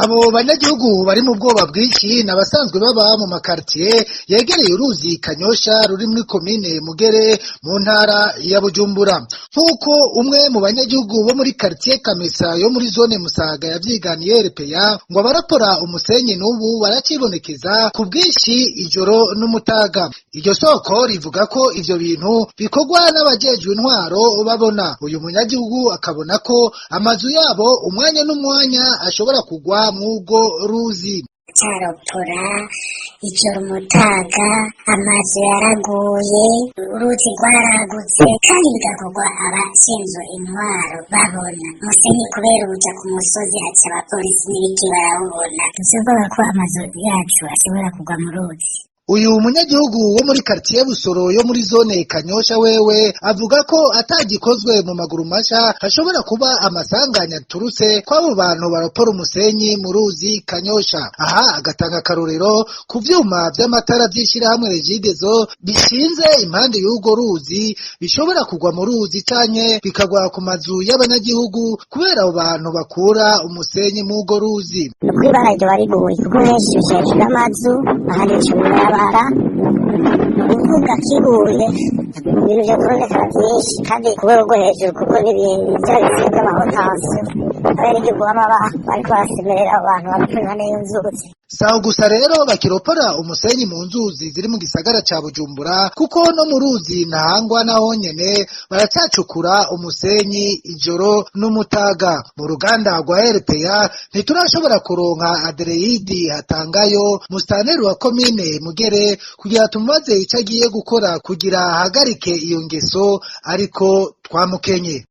Abo banyagihugu bari mu bwoba bwinshi ni abasanzwe baba mu makartiye yegereye uruzi Kanyosha ruri muri komine Mugere mu ntara ya Bujumbura. Nk'uko umwe mu banyagihugu bo muri kartiye Kamesa yo muri zone Musaga yavyiganiye RPA, ngo abarapora umusenyi n'ubu baracibonekeza ku bwinshi ijoro n'umutaga. Iryo soko rivuga ko ivyo bintu bikorwa n'abajejwe intwaro babona. Uyu munyagihugu akabona ko amazu yabo umwanya n'umwanya ashobora kugwa mw'urwo ruzi. Caropora ijoro umutaga, amazu yaraguye, uruzi rwaragutse, kandi bigakorwa abashinzwe intwaro babona. Musenyi kubera uja ku musozi, haca abapolisi n'ibiki barawubona. Dufise ubwoba ko amazu yacu ashobora kugwa mu ruzi. Uyu munyagihugu wo muri quartier Busoro yo muri zone Kanyosha wewe avuga ko atagikozwe mu maguru masha hashobora kuba amasanganya aturutse kw'abo bantu baropora umusenyi mu ruzi Kanyosha. Aha agatanga akarorero ku vyuma vy'amatara vy'ishirahamwe Regideso bishinze impande y'urwo ruzi, bishobora kugwa mu ruzi canke bikagwa ku mazu y'abanyagihugu kubera abo bantu bakura umusenyi mw'urwo ruzi. Ni ukuri ibara ryoba riguye, kuko henshi bica hejuru y'amazu, ahandi bica mw'ibarabara. Ni ukuvuga kiguye ibintu vyo kubonekana vyinshi, kandi ku rwego rwo hejuru, kuko n'ibintu vya bitsinga vy'amahotansiyo abenegihugu bama bariko barasemerera, abo bantu barapfa impande y'inzuzi. Saho gusa rero bakiropora umusenyi mu nzuzi ziri mu gisagara ca Bujumbura, kuko no mu ruzi Ntahangwa naho nyene baracacukura umusenyi ijoro n'umutaga. Mu ruganda rwa RPA ntiturashobora kuronka Adereyidi Hatangayo, musitanteri wa komine Mugere, kugira tumubaze ico agiye gukora kugira ahagarike iyo ngeso, ariko twamukenye.